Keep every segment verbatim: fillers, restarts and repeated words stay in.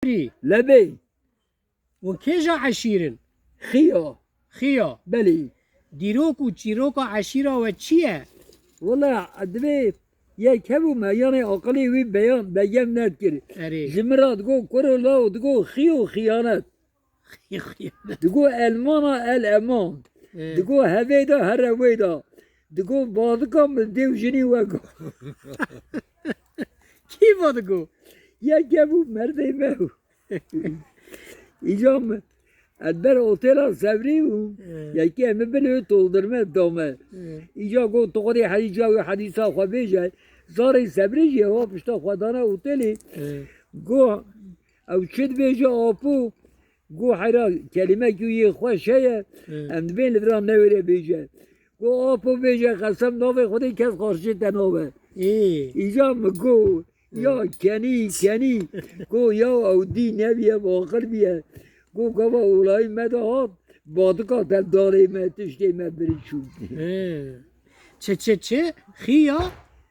Lebê. Hûn kêja eşîr in? Xiya. Xiya. Belê. Dîrok û çîroka eşîra we çi ye? Wela divê yek hebû me, yanê aqilê wî beyan, begem nedikir. Erê. Ji min re digo, kuro law, digo, xiyo xiyanet. Digo, elmana el eman. Ê. Digo, hevê de here wê de. Digo, badika min dêw jinî wega. Kî va digo? Yek hebû, merdê me bû. Îca min, ez ber otela Sevrî bûm. He. Yekê min bilê doldurme dame. He. Îca got, tu xwedê heyî ca wê hedîsa xwe bêje. Zarê Sevrî jî hewa pişta xwe dane otelê. He. Got, ew çi dibêje apo? Got, heyra, kelimekî yê xweş heye. He. Em dibên li vira newêre bêje. Go apo bêje qesem navê Xwedê kes qarşê te nabe. Ê. Îca min go, ya kenî, kenî. Go ya ew dî nebiye, baqir biye. Go gava olayî me de hat, badika te darê me, tiştê me birî çû. Ê. Çi, çi, çi? Xiya?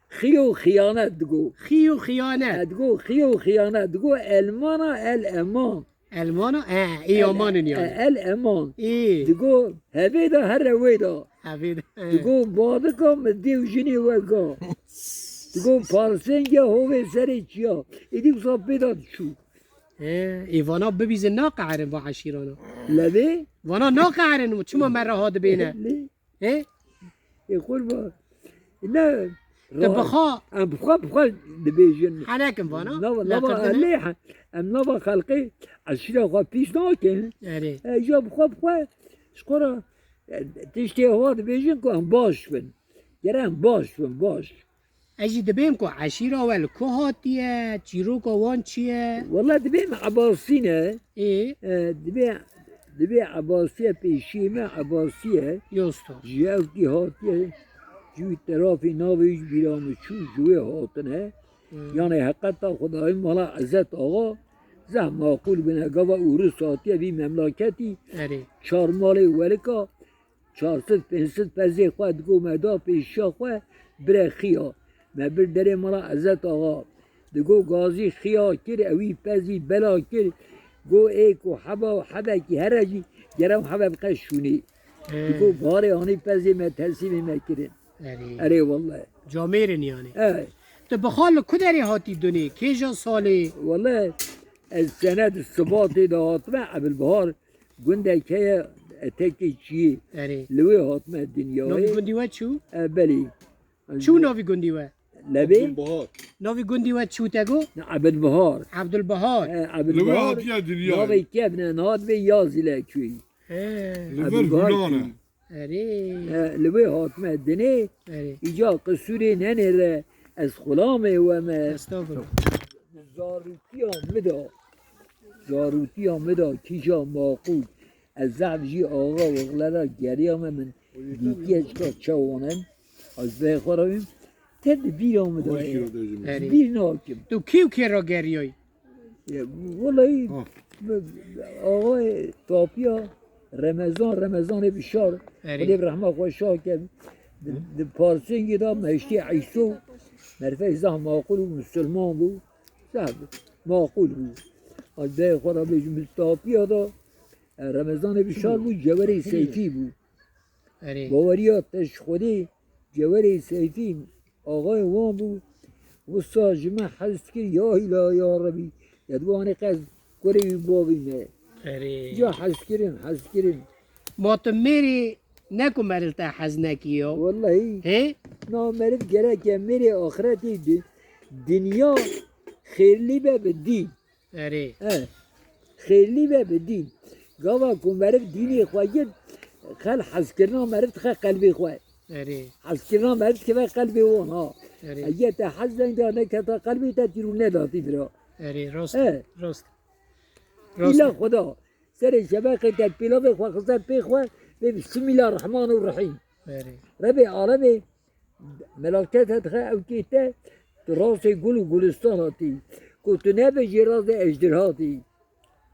Xiyo xiyanet digo. Xiyo xiyanet. E, digo xiyo xiyanet. Digo elmana el eman. Elmana? He, ê, yaman in yani. E, el eman. Ê. Digo, hevê de here wê de. Hevê de, he. Digo, badika min dêw jinê wega. Digo, parsênge hovê serê çiya. Êdî wisa pê de diçû. He, ê vana bibîzin naqiherin va eşîrana. Lebê? Vana naqiherin, çima me re ha dibêne? Lê? He? Ê qurba. Ne. Tu rahat. Bixwe. Em bixwe, bixwe dibêjin. Henekin vana. Nava, nava Leqirdine. Lê he-, em nava xelqê eşîra xwe pîs nakin. Erê. E, ja bixwe, bixwe. Ji xwe re, e, tiştê wa dibêjin ku em baş bin. Gere em baş bin, baş. Ez jî dibêm ku eşîra we li ku hatiye, çîroka wan çi ye? Wele dibêm Ebasî ne. Ê? E, dibê, dibê Ebasiye pêşiyê me, Ebasiye. Yosto. Ji ewkî hatiye, ji wî terafê navê wî ji bîra min çû, ji wê hatine. Hmm. Yanê heqeta Xwedayê mala Ezet Axa, zeh maqûl bine, gava Ûris hatiye vî memlaketî. Erê. Çar malê welika, çar sed pênc sed pezê xwe digo me da pêşiya xwe, bire xiya. Me bir derê mala Ezet Axa. Digo gazî xiya kir, ewî pezî bela kir. Go ê ku heba hebekî here jî, gere hebe biqe şûnê. He. Digo barê anî pezê me teslîmê me kirin. Erê. Erê wele. Camêrin yani. Evet. Tu bi xwe li ku derê hatî dunê? Kêja salê? Wele ez sene di Sibatê de hatime, Ebilbihar. Gundek heye, etekê çiyê. Erê. Li wê hatime dinyayê. Navî gundî we çû? E, belê. Çû navî gundî we? Lebê? Abdulbahar. Navî gundî we çû te got? Ne, Ebdulbahar. Ebdulbahar. E, Ebdulbahar. Li wê hatiye dinyayê. Navê kevne, navê yazî le kuyî. He. Li vir Ebdulbahar Hunan e. Kuyî. Erê. E, li wê hatime dinê. Erê. Îca qisûrê nenê re, ez xulamê we me. Estağfurullah. Zarûtiya min de, zarûtiya min de kîja maqûl. Ez zehf jî axa wexlera geriyame, min dîtiye çika çawan in. Ez bê xwe re bîm. Te di bîra min de ye. Erê. Bîr nakim. Tu kî û kê re geriyayî? Ya, wellahî, Ha. Axayê Tapiya Remezan, Remezanê Bişar, Erê. Xwedê bi rehma xwe şa ke, di, Hı. di Parsêngê de meştê Eyso, merfeyê zah maqûl û misilman bû, zah maqûl bû. Ez bê xwe re bêjim, bi Tapiya de, e, Remezanê Bişar bû, Cewerê Seyfî bû. Erê. Baweriya te ji Xwedê, Cewerê Seyfî, axayê wan bû, wisa ji me hez dikir, ya îla ya Rebî, ya diwanê qez kurê wî bavî me. Erê. Ya hez kirin, hez kirin. Ma tu mêrê ne ku meriv te hez nekî yo. Wellahî. Hê? Na meriv gereke mêrê axretê di, dinya xêrlî be bi dîn. Erê. E, xêrlî be bi dîn. Gava ku meriv dînê xwe girt, xel hezkirina meriv dixe qelbê xwe. Erê. Hezkirina meriv dikeve qelbê wan, ha. Erê. Eger te hez deng da neketa qelbê te tîrû nedatî bira. Erê, rast. E. Rast. Rast. Îla Xweda. Serê şebeqê te pîlavê xwe xize pê xwe, bê Bismîla Rehman û Rehîm. Erê. Rebê alemê Melaket dixe ew kê te, tu rastê gul û gulistan hatî. Ku tu nebêjî rastê ejdirha tî.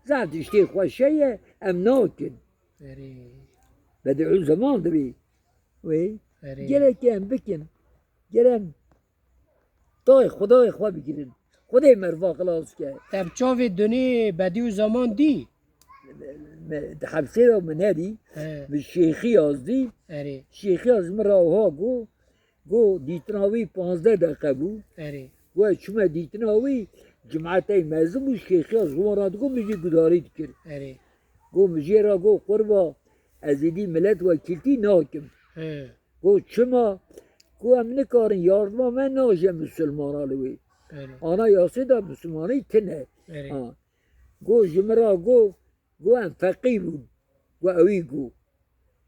Zaf tiştê xweş heye, em nakin. Erê. Bediûzeman dibî. Wê. Erê. Gerek em bikin. Gerek em tayê Xwedayê xwe bigirin. Xwedê meriva xilas ke. Te bi çavê dunê Bedî û Zaman dî? Me, di hepsê de min nedî. He. Min Şêxiyaz dî. Erê. Şêxiyaz min re wiha got, got, dîtina wî panzdeh deqe bû. Erê. Got, ez çûme dîtina wî, cimeteyê mezin bû, Şêxiyaz ji wan re digot, min jî gudarî dikir. Erê. Got, min jê re got, qurba, ez êdî milet wekîltî nakim. He. Got, çima? Got, em nikarin, yardima me naje misilmana li wê. Erê. Anayasê de misilmanî tine. Erê. Ha. Got, ji min re got, got, em feqî bûn. Got, ewî got.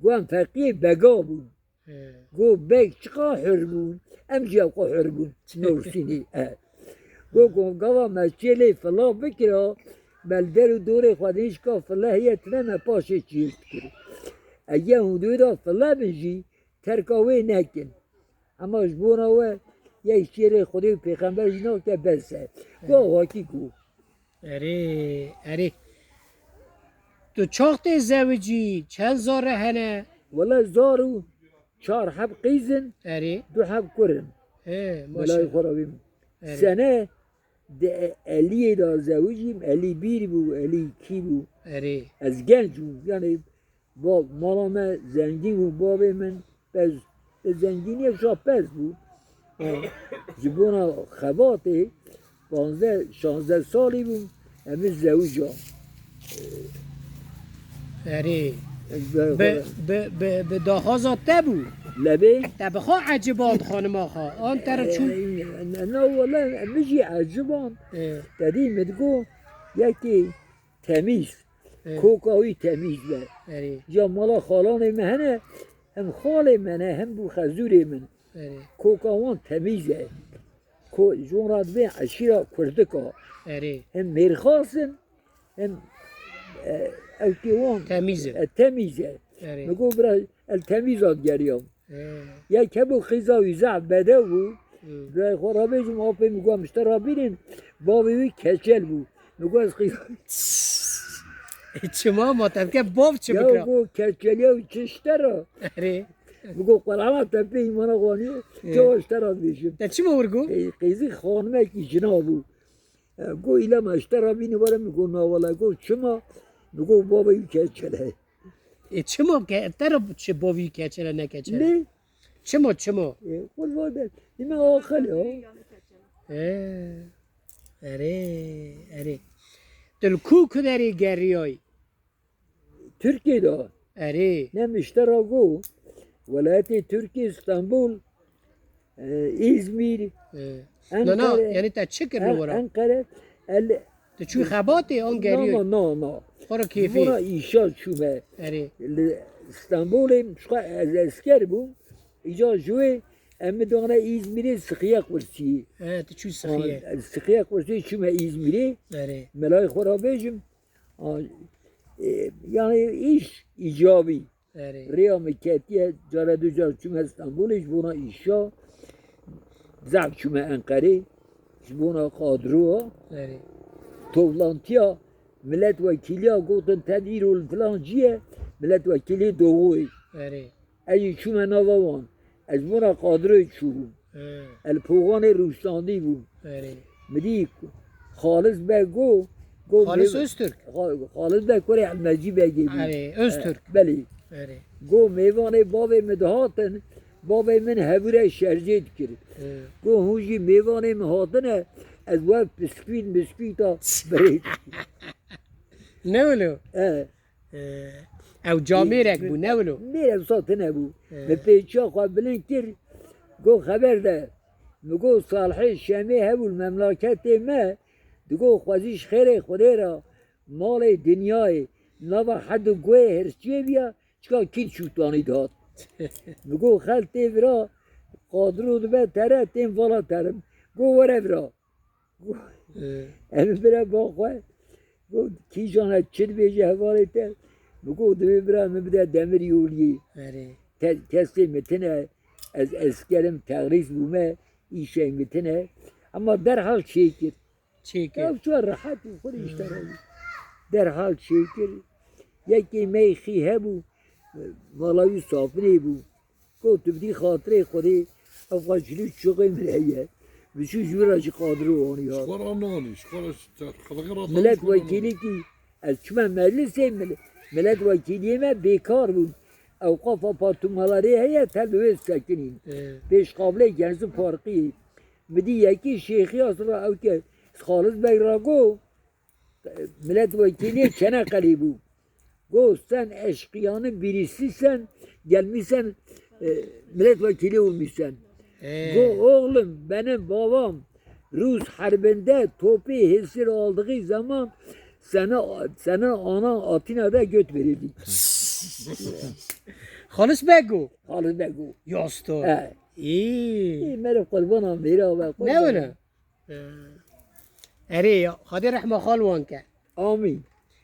Got, em feqiyê bega bûn. He. Got, beg çiqa hur bûn, em jî ewqa hur bûn. Norsînî, e. Got, got, gava me çêlê fila bikira, me li der û dorê xwe dîşka file heye tine me paşê çêl dikir. Eger hûn dê de file bin jî, terka wê nekin. Hema ji bona we yek şêrê Xwedê û Pêxember jî nake bes e. Got, awakî got. Erê, erê. Tu çax tê zewicî, çend zare hene? Wele zar û çar heb qîz in, Erê. Du heb kur in. He, Belay maşallah. Xwe re bîm. Erê. Sene di e-, eliyê de zewicîm, elî bir bû, elî iki bû. Erê. Ez genc bûm, yani ba-, mala me zengîn bû, bavê min pez, e, zengîniyê şa pez bû. Ha, ji bona xebatê panzdeh, şazdeh salî bûm, em ê zewija. Erê. Ez be-, Bi, bi, bi, bi daxwaza te bû? Lebê? Te bi xwe eciband xanima xwe. An te re çû? E, e, ne, ne, wele, min jî eciband. E. Te dî min digot, yekê temîz. E. Koka wî temîz be. Erê. Ya mala xalanê me hene, hem xalê me ne, hem bû xezûrê min. Erê. Koka wan temîz e. Ko-, ji wan re dibê eşîra Kurdika. Erê. Hem mêrxas in, hem, e, ewkê wan Temîz in. E, temîz e. Erê. Min got, bira, el temîza digeriyam. He. Yek hebû qîza wî zehf bedew bû. Hı. Birayê xwe re bêjim, apê min got, em ji te re bînin, bavê wî keçel bû. Min got, ez qîza E, çima ma te dike bav çi Ya bikira? Got, keçeliya wî çi ji te re? Erê. Min got, Qur'ana te pê îmana xwe anî, Ê. Çawa ji te re dibêjim? Te çima wir got? Ê, qîzî xanimekî jina bû. E, got, îla me ji te re bînî were, min got, na wele, got, çima? Min got, bavê wî keçel e. E, çima ke-, te re çi bavî keçele ne keçele? Lê? Çima, çima? E, qurban de, nîme aqil ya. E, erê, erê. Tu li ku ku derê geriyay? Türkiye de. Erê. Ne miştera go. Welayetê Türkiye, İstanbul, e, İzmir, E. Enqere. Na, na, yani te çi kir li En-, wira? Enqere, el-, Tu çû xebatê an geriyê? Na, na, na, na. Xora kêfê. Buna îşa çûme. Erê. Li Stenbolê çiqa ez esker bûm. Îca ji wê em mi dane Îzmîrê sixiye qursiyê. He, tu çû sixiye. Ha, sixiye qursiyê çûme Îzmîrê. Erê. Melayê xwe ra bêjim. Ha, e, yani îş îcabî. Erê. Rêya min ketiye, cara du car çûme Stenbolê ji bona îşa, zehf çûme Enqerê, ji bona kadroya. Erê. Toplantiya milletvekiliya gotin, te îro li filan cî ye, milletvekilî Doğuyê. Erê. Ez jî çûme nava wan. Ez ji bona kadroyê çûbûm. He. El poxanê rûştandî bû. Erê. Mi dî Xalis Beg go, go Xalis mêv-, Öztürk. Xa-, Xalis Beg kurê Elmecî Begê bû. Erê, Öztürk. E, belê. Erê. Go mêvanê bavê min dihatin, bavê min hevûre şerjê dikir. He. Go hûn jî mêvanê min hatine, ez we piskvît miskvîta birê. Ne wilo? E. Ee, ew camêrek bû, ne wilo? Mêr ew sax tune bû. Ee. Min pêçiya xwe bilind kir, got, xeber de. Min got, Salihê Şemê hebû li memleketê me, digot, xwezî ji xêrê Xwedê re, malê dinyayê, nava hed û guhê hirsçiyê biya, çika kîn şûtanî dihat. Min got, xelk tê vira, qadro dibe tere, tên vala terim. Got, were vira. Ee. Em bira ba xwe. Got, kîjan e, çi dibêje hevalê te? Min got, divê bira min bide demir yoliyê. Erê. Te-, testê min tine, ez esker im, terîst bûme, îşê min tine. Ema derhal çêkir. Çêkir. Ya çi rehet û xwe de îşte Hmm. re. Derhal çêkir. Yekê meyxî hebû, mala wî safinê bû. Got, tu bidî xatirê Xwedê, ev xwe cilû çuxê min heye. Biçû ji wî re jî qadir û anî hat. Ji xwe re nanî, ji xwe re ji xelkê re Millet tanî, ji xwe re nanî. Wekîlîkî, ez çûme meclisê, mil-, millet wekîliyê me bêkar bûn. Ewqaf Apartûmalarê heye, tev li wê sekinîn. Ê. Pêşqabilê Genz û Farqî. Min dî yekî Şêxiyas re ew ke Xalis Beg re got, millet wekîlê Çeneqelî bû. Go sen eşkıyanın birisisin, gelmişsen, e, milletvekili olmuşsun. Ee. Go oğlum, benim babam Rus harbinde topu hesir aldığı zaman sana, sana ana Atina'da göt verirdi. Xalis Beg o. Xalis Beg o. Yasta. He. Ê. Ê, merhaba, qurbana, merhaba, qurbana. Ne öyle? Ee, erê ya, Xwedê rehma xal wan ke. Amîn.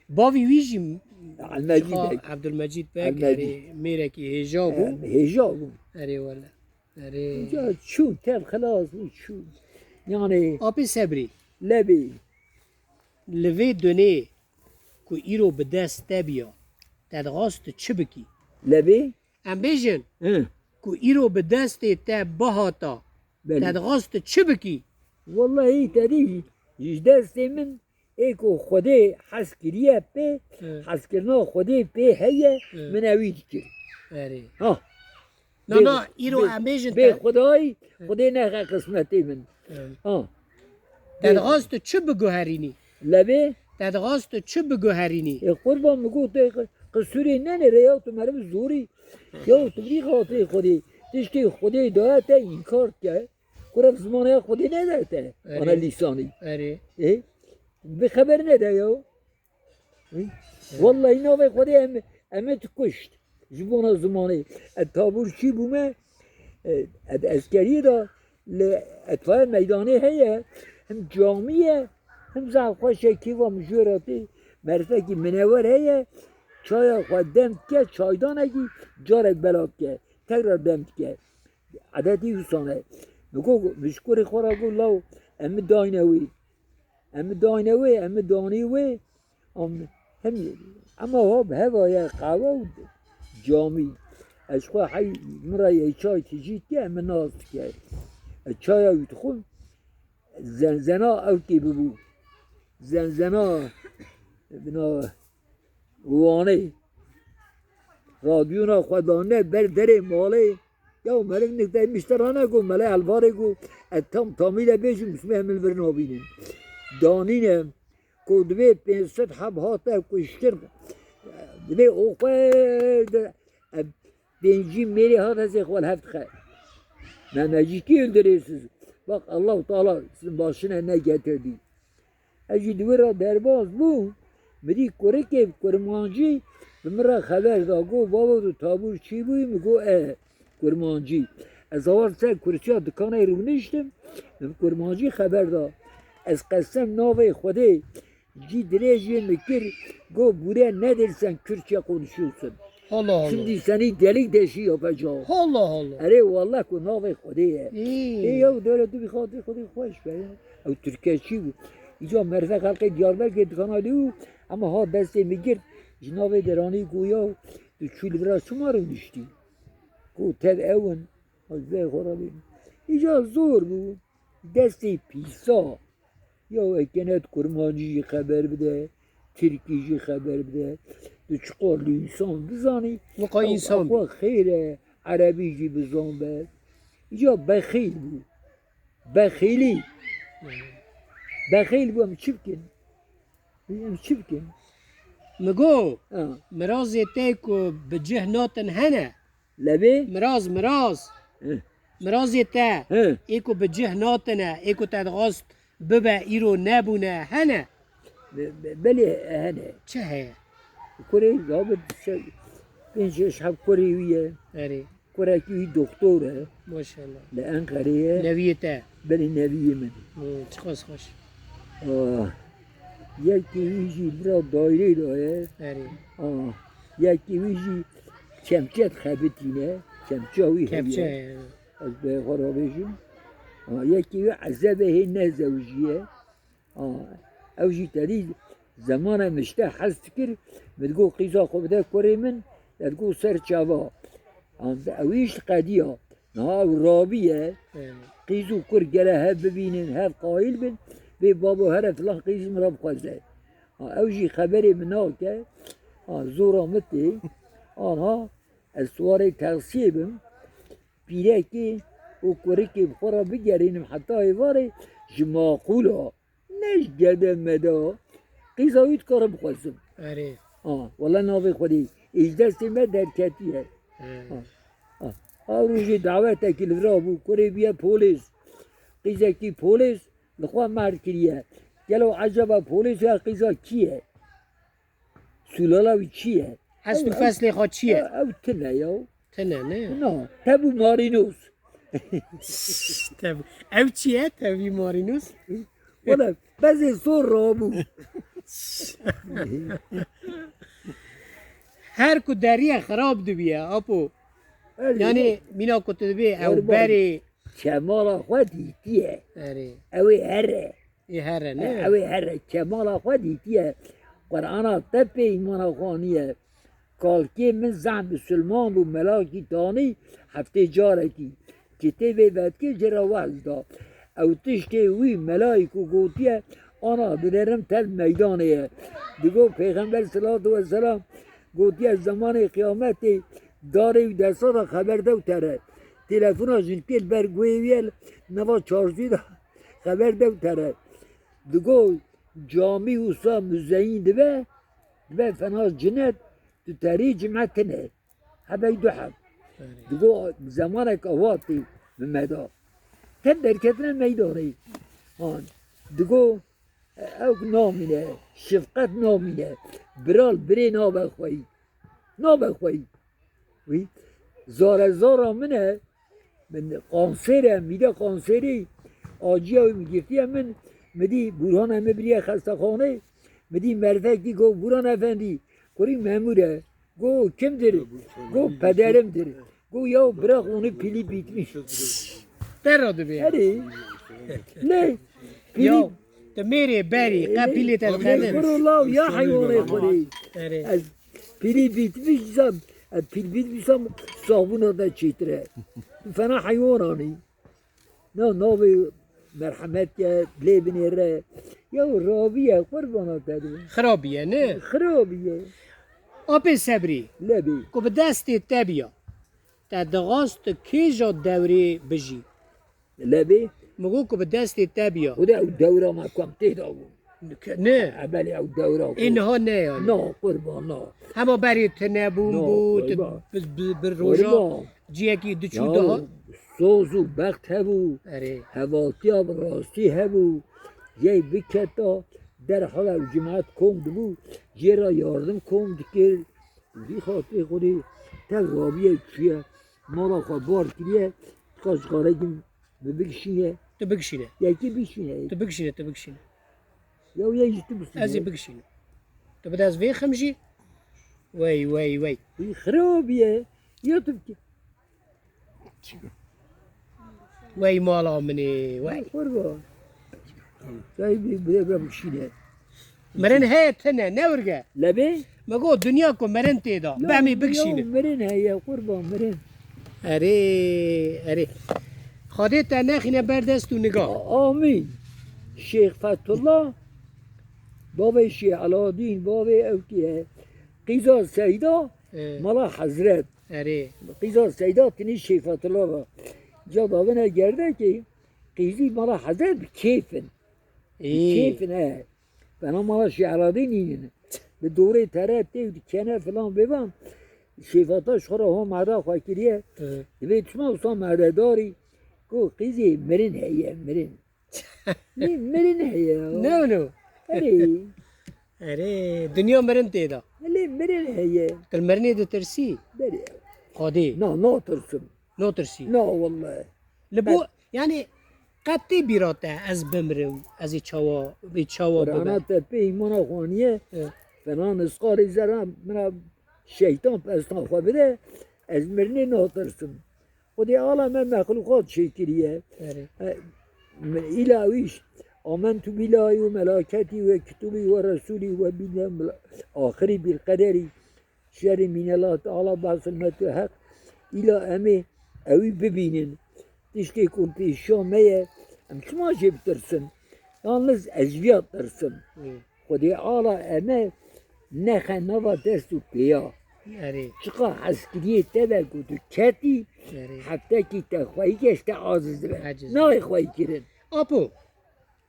Bavî wî jî Elmecîd Xal Beg. Ebdulmecîd Beg, Elmecîd. Erê, mêrekî hêja bû. Em, hêja bû. Erê wele. Erê. Ca çû, tev xilas bû, çû. Yani Apê Sebrî. Lebê. Li vê dunê ku îro bi dest te biya, te dixwast tu çi bikî? Lebê. Em bêjin Hı. ku îro bi destê te bihata, Belê. Te dixwast tu çi bikî? Wellahî te dî ji destê min ê ku Xwedê hez kiriye pê, Hı. hezkirina Xwedê pê heye, Hı. min ewî dikir. Erê. Ha. Na, Bê, na, îro bê, em bêjin bê te Xwedayî, Hı. Xwedê nexe qismetê min. Hı. Ha. Te Bê- dixwast tu çi biguherînî? Lebê? Te dixwast tu çi biguherînî? Ê qurban min got, ê qi-, qisûrê nenêre ya, tu meriv zorî. Ya tu birî xatirê Xwedê. Tiştê Xwedê daye te înkar dike. Kura zimanê Xwedê nede te. Erê. Ana lîsanî. Erê. Ê? Bi xeber nede ya. Ê? Wellahî navê Xwedê em, em ê tu kuşt. Ji bona zimanê. E, tabûrçî bûme, e, e, eskeriyê de li etfaya meydanê heye, him camî ye, him zaf xweş e, kêfa min jê re tê. Merfekî minewer heye, çaya xwe dem dike, çaydanekî carek bela dike, tekrar dem dike. Edetî wisa ne. Min got, min ji kurê xwe re got, law, em mi dayne wê. Em mi dayne wê, em mi danî wê. Am, hem, ema ha bi heva ye qehwe û camî. Ez xwe hey min re yê çay tijî dike, min nas dike. Ez çaya wî dixwim, zenzena ew tê bibû. Zenzena, bina, Wanê. Radyona xwe dane ber derê malê. Ya meriv nik de mişterane go, mele elvarê go, ez tam tamîle bêjim, bismê em li vir nabînin. Danîne, ku divê pênc sed heb hate kuştin. Divê o xwe de, em pêncî mêrê hat hezê xwe li hev dixe. Memecîkî öldürüyorsunuz. Bak, Allahu Teala sizin başına ne getirdi. Ez jî di wir re derbas bûm. Min dî kurikê kurmancî bi min re xeber da. Got, babo, tu tabûr çî bûyî? Min got, e, kurmancî. Ez awar ser kursiya dikanê rûniştim. Min kurmancî xeber da. Ez qesem navê Xwedê cî dirêjê min kir. Got, buraya ne dersen Kürtçe konuşuyorsun. Allah Allah. Şimdi seni delik deşik yapacağım. Allah Allah. Erê wallah ku navê Xwedê ye. Ê. Ê ya dewlet tu bi xatirê Xwedê xweş be ya. Ew Tirkiyecî bû. Îca merve xelkê Diyarbekirê dikana lê û, ema ha destê min girt, ji navê deranî goya, tu çû li vira çima rûniştî? Ku tev ew in, ez bê xwe re bêm. Îca zor bû, destê pîsa. Ya eke ne kurmancî jî xeber bide, tirkî jî xeber bide. Tu çiqor li însan bizanî, Weka ew însan bî. Xwe xêr e, erebî jî bizan be. Îca bexîl bû. Bexîlî. Bexîl bû, em çi bikin? Em çi bikin? Min got, Ha. mirazê te ku bi cih natin hene. Lebê? Miraz, miraz. Hi. Mirazê te, Hi. ê ku bi cih natine, ê ku te dixwast bibe, îro nebûne, hene. Be-, be-, belê hene. Çi heye? Kurê, ya bi se-, pênc şeş heb kurê wî ye. Erê. Kurekî wî doktor e. Maşallah. Li Enqerê ye. Neviyê te. Belê neviyê min. Hı, çiqas xweş. Ah, yekê wî jî bira daîrê de ye. Erê. Ah, yekê wî jî çemçe dixebitîne. Çemça wî Kepçe heye. Heye. Ez bi xwe re bêjim. Ah, yekê wî ezebê hê nezewijiye. Ah, ew jî te dî zemana min ji te hez dikir, min digot qîza xwe bide kurê min, te digot ser çava. An ew îş qediya. Niha ew rabî ye. Eyvallah. Qîz û kur gere hev bibînin, hev qayîl bin. Bê babo here filan qîz min re bixweze. Ha, ew jî xeberê min nake. Ha, zora min tê. Anha ez warê tersiyê bim. Pîrekê û kurikê bi xwe re bigerînim heta êvarê ji maqûla. Ne ji gede meda. Qîza wî dikarim bixwezim. Erê. Ha, wela navê Xwedê. Ê ji destê me derketiye. He. Ha. Ha. Ha, rojê dawetekî li vir bû. Kurê bûye polês. Qîzekî polês li xwe mehr kiriye. Gelo eceba polês ya qîza kî ye? Sûlala wî çi ye? Eslî feslê xwe çi ye? Ew, ew tune ya. Tune ne? Na, tebû marînos. Tebû. Ew çi ye? Tevî marînos? Wala bezê sor rabû. Her ku deriye xirab dibiye, apo. Yanî mîna ku tu dibê ew berê. Kemala xwe dîtiye. Erê. Ew ê here. Ê here, ne? Ew ê here. Kemala xwe dîtiye. Qur'ana te pê îmana xwe aniye. Kalkê min zehf misilman bû, melakî tanî heftê carekî. Kitêbê vetkê ji re wez da. Ew tiştê wî melayî ku gotiye, ana binerim tev meydanê ye. Digo Pêxember selatu ve selam gotiye, zemanê qiyametê darê wî desta de xeber dew tere. Telefona jinkê li ber guhê wî ye, nava çarjî de xeber dew tere. Digo camî wisa muzeyîn dibe, dibe fena cinet, tu terî cime tine. Hebey du heb. Digo zemanek ava tê bi me da. Tev derketine meydanê. Han. Digo ew namîne, şefqet namîne. Biral birê nabe xweyî. Nabe xweyî. Wî zare zara min e. Min kanser e, mîde kanserî. Aciya wî min girtiye min. Mi dî Burhan e, min biriye xestexanê. Mi dî merivekî got, Burhan Efendî, kurî memûr e. Go kimdir? Go pederimdir. Go ya bırak onu, pili bitmiş. Te re dibe. Erê. Ne? Pili. Ya, tu mêrê berî, qe pîlê te dixedin. Kuro law ya heywanê xurî. Erê. Ez pili bitmiş zam. Ez pil bitmişsem sabuna da çêtire. Fena heywan anî. Na navê merhemet ke lê binêre. Ya rabiye, qurbana te dibim. Xirabiye, ne? Xirabiye. Apê Sebrî. Lebê. Ku bi destê te biya. Te dixwast tu kêja dewrê bijî. Lebê. Min got ku bi destê te biya. Xuda ew dewra me ku em tê de bûn. Ne. Ebelê ew dewra ku. Ê niha ne yani. Na, qurban, na. Hema berê tune bûn, bû, tu bi, bi, bi roja ciyekî diçû daha. Soz û bext hebû. Erê. Hevaltiya bi rastî hebû. Yey biketa, derhal ew cimat kom dibû. Jê re yardim kom dikir. Vî xatirê xwe dê tev rabiye çûye. Mala xwe bar kiriye. Tika ji xarekî bi bikişîne. Tu bikişîne. Yekî bikişîne. Tu bikişîne, tu bikişîne. Ya, ya jî tu bikişîne. Ez ê bikişînim. Tu bide ez vêxim jî. Wey, wey, wey. Wî xirabiye. Ya tu bike. Wey mala min ê, wey. Qurban. Çay bir, bir, bir bikişîne. Mirin heye tine, ne urge? Lebê? Me got, dinya ku mirin tê da. Bemî bikişîne. Mirin heye, qurban, mirin. Erê, erê. Xwedê te nexîne ber dest û niga. A-, amîn. Şêx Fethullah, bavê Şêx Aladîn, bavê ew kî ye? Qîza Seyda, Ê. Mala Hezret. Erê. Qîza Seyda tinî Şêx Fethullah ra. Ca davine gerdekê, qîzî Mala Hezret bi kêf in. Bi kêf in, he. Bena mala Şêx Aladîn nînin. Bi dorê tere tê û dikene filan bêvan. Şêfata ji xwe re ho mehda xwe kiriye. Hı. Divê çima wisa mehdedarî? Ku qîzê mirin heye, mirin. Nî mirin heye ya. Ne wilo? Erê. Erê, dinya mirin tê da. Lê mirin heye. Tu li mirinê ditirsî? Berê. Xwedê. Na, natirsim. Natirsî? Na, wallahî. Li bo, yani, qet tê bîra te ez bimrim, ez ê çawa, vê çawa bibe? Qur'ana te pê îmana xwe aniye, Evet. Fena nisqarê zerra mina şeytan pestan xwe bide, ez mirinê natirsim. Xwedê ala me mexluqat çêkiriye. Evet. E, min îla wîş, amentu billahi ve melaketi ve kitubi ve resuli ve bil yevmil ahiri bil qederi. Şerî mînelat, ala basil metu heq. Îla em ê Ewî bibînin. Tiştê ku pêşiya me ye, em çima jê bitirsin? Yalniz ez viya tirsim. Hı. Xwedê ala eme nexe nava dest û pêya. Erê. Çiqa hezkiriyê te de ku tu ketî, Erê. heftekî te xweyî geş te aciz dibe. Aciz. Nayê xweyî kirin. Apo,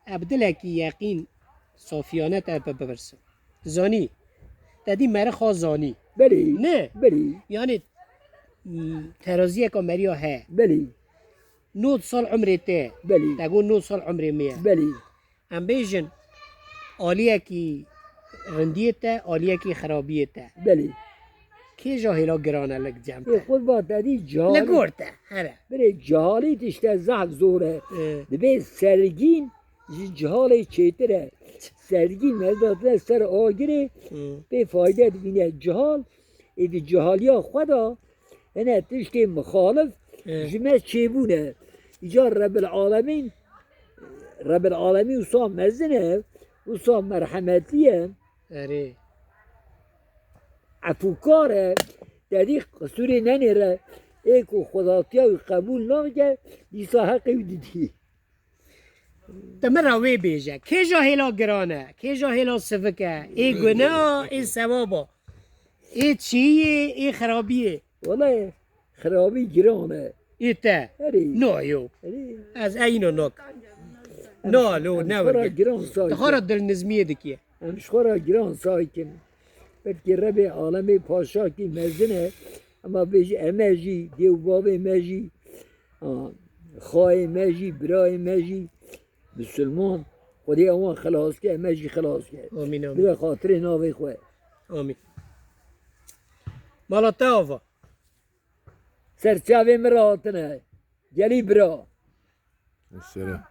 Ev dilekî yeqîn safiyane te bipirsim. Zanî, te dî merixa zanî. Belê. Ne? Belê. Yani, m, teraziyeka meriya he. Belê. Nod sal umrê te. Belê. Te got nod sal umrê me ye. Belê. Em bêjin, aliyekî rindiyê te, aliyekî xirabiyê te. Belê. Kê ja hêla giran e li cem te? Ê qurban te dî Li cihalî. Gor te, here. Birê cihalî tişte zehf zor e. Ê. Dibê sergîn ji cihalê çêtir e. Sergîn me datine ser agirê, Ê. Pê fayde dibîne. Cihal, ê di cihaliya xwe de hene tiştê mixalif Ê. Ji me çêbûne. Îcar Rebil Alemîn, Rebil Alemîn wisa mezin e, wisa merhemetî ye. Erê. Efûkar e, te dî qisûrê nenêre, ê ku xwedatiya wî qebûl nake, dîsa heqê wî didî. Te min re wê bêje, kê ja hêla giran e, kê ja hêla sivik e, ê gune a, ê sewab a, ê çiyê, ê xirabiyê. Wele xirabî giran e. Ê te? Erê. No yo. Erê. Ez eyno nok. No lo, ne werge. Giran say. Te xwe re dilnizmiyê dikiye. Em ji xwe re giran say kin. Belkî Rebê alemê paşakî mezin e, ema bêjî eme jî, dê û bavê me jî, a, xayê me jî, birayê me jî, misilman, Xwedê ewan xelas ke, me jî xelas ke. Amîn, amîn. Bide xatirê navê xwe. Amîn. Mala te ava. Ser çavê min re hatine. Gelî bira. Selam.